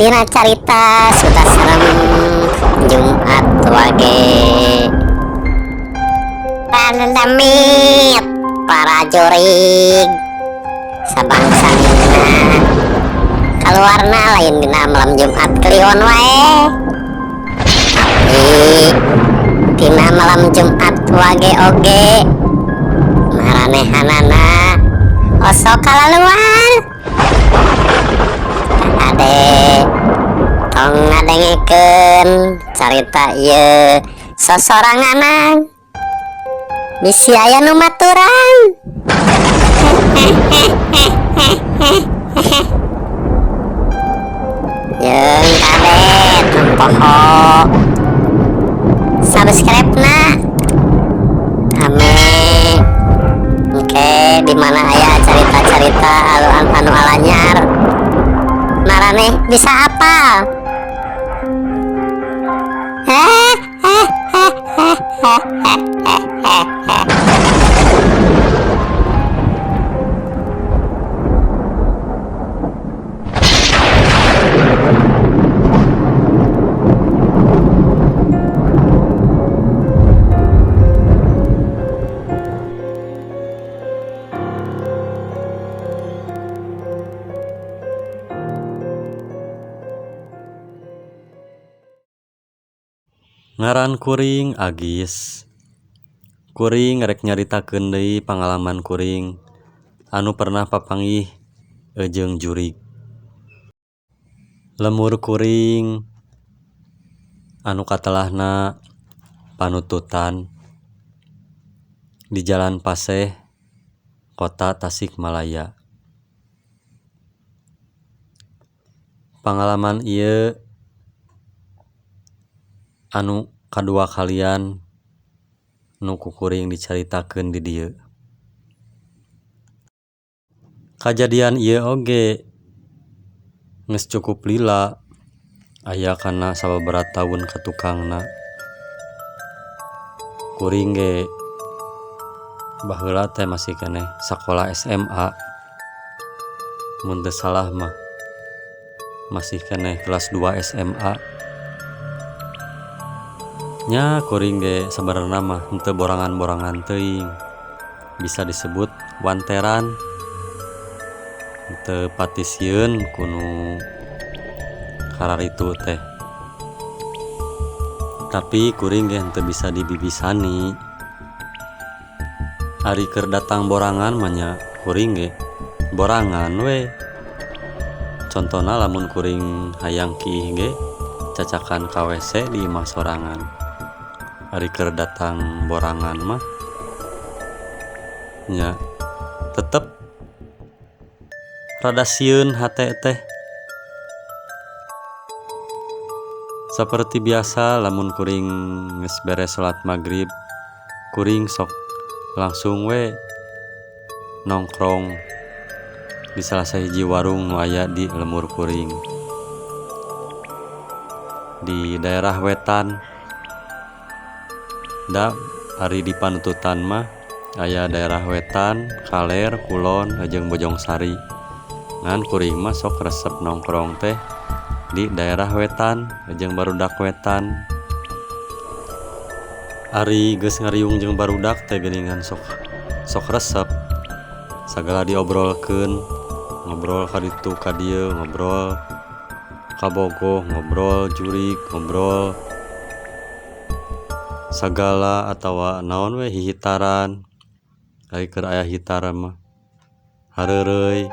Dina carita sudah serem Jumat Wage. Pandemit para jurig sabangsa nina kaluarna lain dina malam Jumat Kliwon wae, tapi dina malam Jumat Wage oge maranehanana osok kalaluan. Ade tong ngadengekeun carita ieu sosoranganan, bisi aya nu maturan. Jeung kade tong poho subscribe na ame engke di mana aya carita-carita anu alanyar maraneh bisa apal. Ngaran kuring Agis. Kuring rek nyaritakeun deui pangalaman kuring anu pernah papanggih jeung jurig. Lemur kuring anu katelahna panututan di Jalan Paseh, Kota Tasikmalaya. Pangalaman ieu anu kadua kalian nu ku kuring dicaritakeun di dieu. Kajadian ieu oge geus cukup lila aya kana sababaraha taun ka tukangna. Kuring ge baheula teh masih keneh sakola SMA, mun teu salah mah masih keneh kelas 2 SMA. Nya kuring ge sabenerna mah henteu borangan-borangan teuing, bisa disebut wanteran, henteu pati sieun ku nu kararitu teh. Tapi kuring ge henteu bisa dibibisani. Ari keur datang borangan mah nya kuring ge borangan we. Contona lamun kuring hayang kiih ge cacakan ka WC di imah sorangan. Ari keur datang borangan mah nya tetep rada sieun hate teh. Saperti biasa lamun kuring geus beres salat magrib, kuring sok langsung we nongkrong di salah sahiji warung nu aya di lemur kuring di daerah wetan. Da ari di panututan mah aya daerah wetan, kaler, kulon, jeung Bojongsari. Ngan kuring mah sok resep nongkrong teh di daerah wetan jeung barudak wetan. Ari geus ngariung jeung barudak teh geuningan sok resep sagala diobrolkeun, ngobrol ka ditu ka dieu, ngobrol kabogoh, ngobrol jurig, ngobrol sagala atawa naon we hihitaran. Ari keur aya hitaran mah hareureuy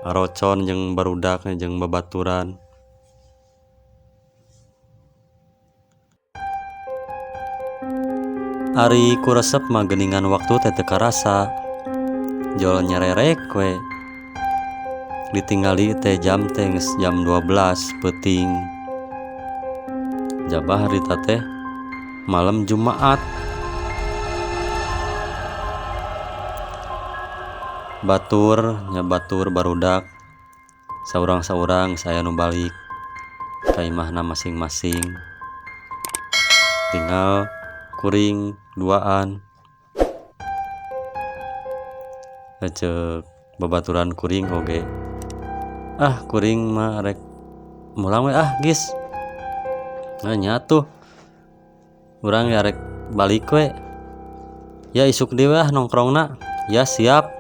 arocon jeung barudak jeung babaturan. Ari ku resep mah geuningan waktu teh teu karasa, jol nyererek we. Ditinggali teh jam teh geus jam 12 peuting. Jabah harita teh malam Jumaat. Batur nya batur barudak saurang-saurang saya nu balik ka imahna masing-masing. Tinggal kuring duaan. Ceuk babaturan kuring oge, ah kuring mah rek Mulang we ah gis. Nah nya tuh urang ge arek balik we. Ya isuk deui we ah nongkrongna. Ya siap.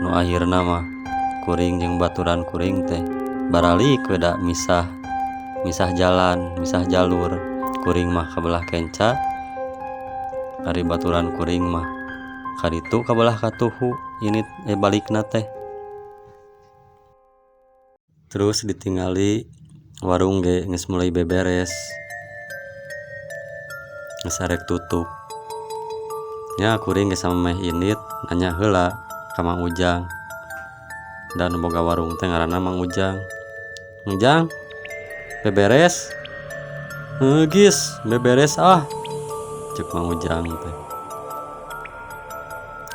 Nu akhirna mah kuring jeung baturan kuring teh baralik we da misah, misah jalan, misah jalur. Kuring mah kabelah kenca, ari baturan kuring mah kaditu kabelah katuhu ini balikna teh. Terus ditingali warung ge geus mulai beberes, geus arek tutup. Nya kuring ge samemeh indit nanya heula ka Mang Ujang. Dan boga warung teh ngaranna Mang Ujang. Ujang, beberes? Heuh gis, beberes ah. Cek Mang Ujang teh.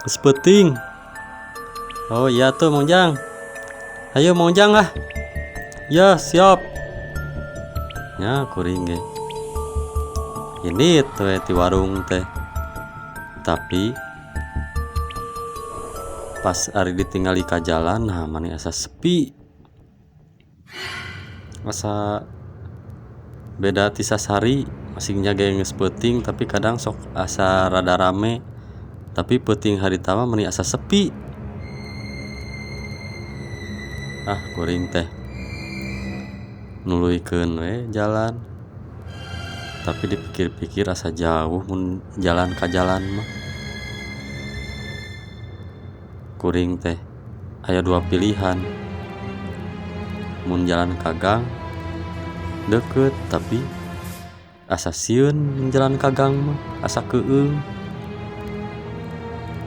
Geus peuting. Oh iya tuh Mang Ujang. Ayo Mang Ujang ah. Ya siap. Nya kuring ge indit we ti warung teh. Tapi pas ari ditingali ka jalan, nah mani asa sepi. Asa beda ti sasari, masingnya ge geus peuting tapi kadang sok asa rada rame. Tapi peuting harita mah meni asa sepi. Ah kuring teh nuluykeun we jalan. Tapi dipikir-pikir asa jauh mun jalan ka jalan mah. Kuring teh aya dua pilihan. Mun jalan ka gang deket tapi asa sieun mun jalan ka gang mah, asa keueung.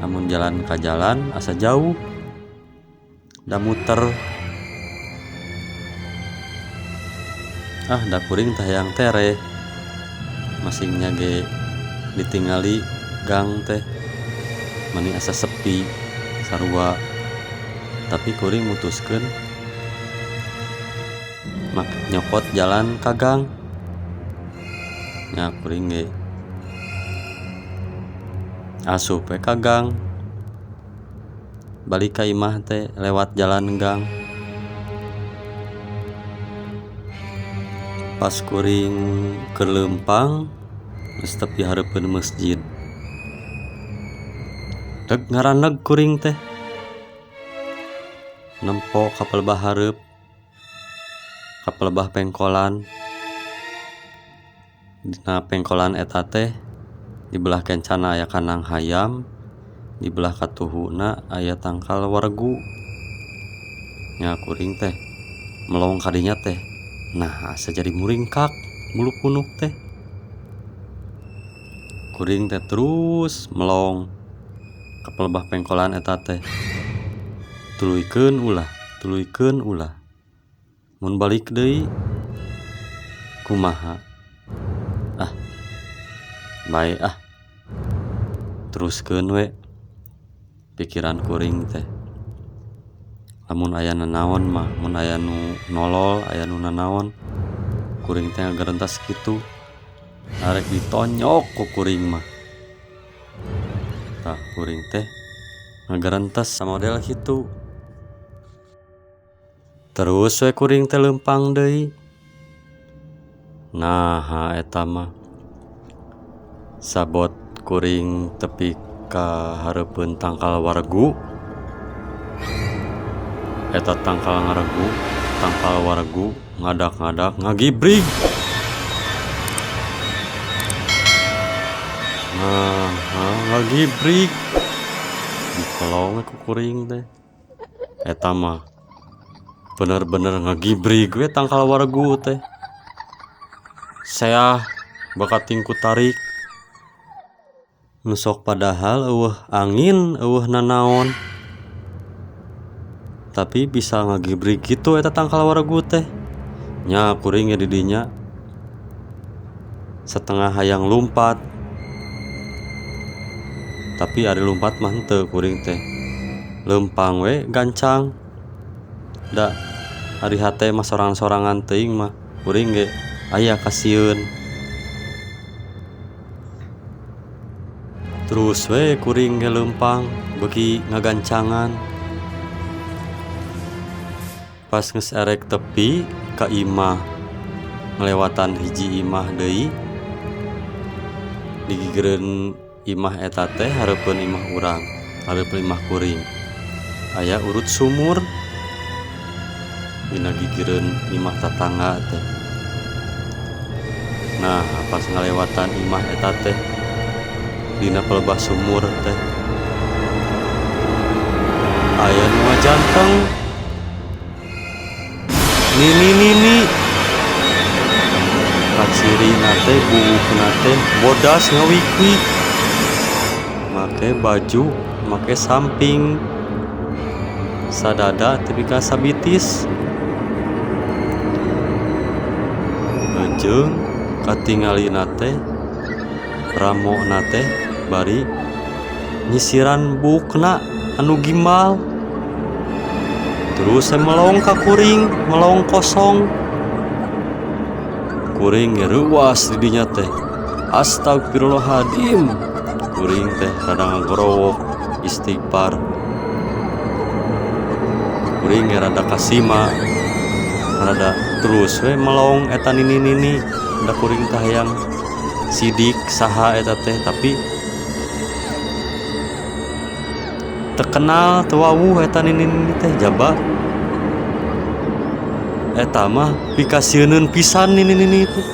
Lamun jalan ka jalan asa jauh da muter. Ah da kuring teh hayang tereh. Masingnya ge ditingali gang teh mani asa sepi sarua. Tapi kuring mutuskeun mak nyokot jalan ka gang. Nya kuring ge asup we ka gang. Balik ka imah teh lewat jalan gang. Pas kuring keur leumpang geus tepi hareupeun masjid. Reg ngaraneg kuring teh. Nempo ka pelebah hareup, ka pelebah pengkolan. Dina pengkolan eta teh di belah kencana aya kandang hayam, di belah katuhuna aya tangkal waregu. Nya kuring teh melong kadinya teh. Nah asa jadi muringkak bulu punuk teh. Kuring teh terus melong ka pelebah pengkolan eta teh. Tuluykeun ulah, tuluykeun ulah. Mun balik deui kumaha? Ah bae ah. Teruskeun we pikiran kuring teh. Lamun aya nanaon mah, mun aya nu nolol, aya nu nanaon, kuring teh ngagerentas kitu. Arek ditonyok ku kuring mah. Tah kuring teh ngagerentas samodel kitu. Terus we kuring teh leumpang deui. Nah eta mah sabot kuring tepi ka hareupeun tangkal waregu. Eta tangkal ngaregu, tangkal waregu ngadak-ngadak ngagibrig. Nah, ngagibrig. Dikelong ku kuring teh. Eta mah bener-bener ngagibrig we tangkal waregu teh. Seah bakating ku tarik. Nu sok padahal eueuh angin, eueuh nanaon. Tapi bisa ngagibrig kitu eta tangkal waregu teh. Nya kuring ge di dinya setengah hayang lumpat. Tapi ari lumpat mah henteu kuring teh. Leumpang we gancang. Da ari hate mah sorang-sorangan teuing mah kuring ge aya kasieun. Terus we kuring ge leumpang beuki ngagancangan. Pas geus erek tepi ka imah ngalewatan hiji imah deui di gigireun imah eta teh hareupeun imah urang, hareupeun imah kuring aya urut sumur dina gigireun imah tatangga teh. Nah pas ngalewatan imah eta teh dina pelebah sumur teh aya nu ngajanteng nini nini kacirina teh buukna teh bodas ngawik-wik make baju make samping sadada tepi ka sabitis jeung katingalina teh ramona teh bari nyisiran buukna anu gimbal terus saya melong ka kuring melong kosong kuring reuas di dinya teh astagfirullahaladzim kuring teh rada ngagorowok istighfar kuring rada kasima rada terus we melong eta nini nini da kuring teh hayang sidik saha eta teh tapi terkenal teu wawuh eta nini nini teh jaba eta mah pikasieuneun pisan nini nini teh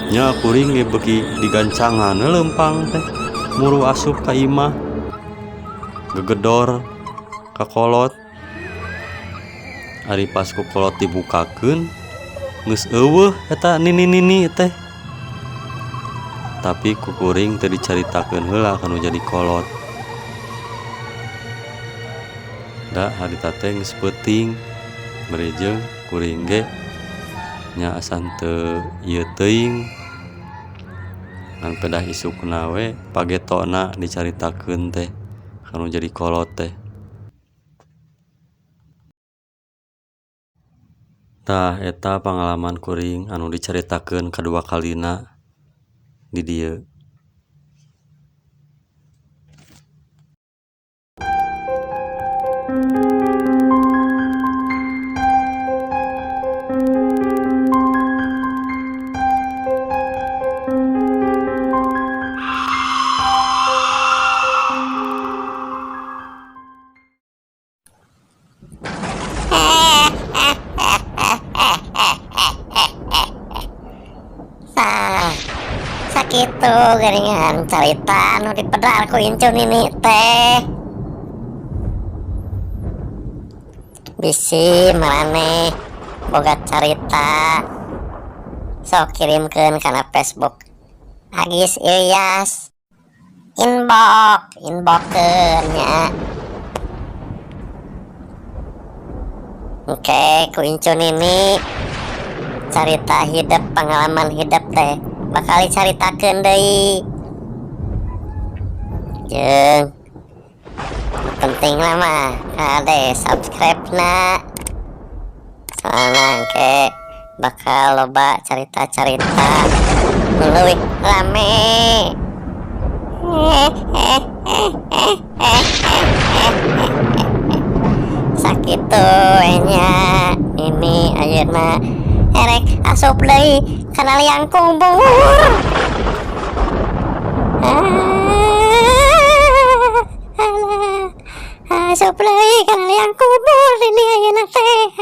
nya kuring ge beuki digancangan leumpang teh muru asup ka imah gegedor ka kolot ari pas ku kolot dibukakeun geus eueuh eta nini nini teh tapi ku kuring teu dicaritakeun heula kanu jadi kolot da harita teh geus peuting bari jeung kuring ge nya asa teu ieu teuing ngan pedah isukna we pagetona dicaritakeun teh kanu jadi kolot teh. Tah eta pangalaman kuring anu dicaritakeun kadua kalina di dieu. Tah, sakitu geuningan carita anu dipedar ku incu nini teh. Bisi maraneh boga carita sok kirimkeun kana Facebook Agis Ilyas inbox inboxkeun nya. Oke, ku incu nini carita hidup pengalaman hidup teh bakal dicaritakeun deui. Jeung penting lah mah kade subscribe na soalna engke bakal loba carita-carita nu leuwih rame. Sakitu we nya ini ayeuna erek asup deui kana liang kubur. Alah, asup deui kana liang kubur ini ayeuna teh.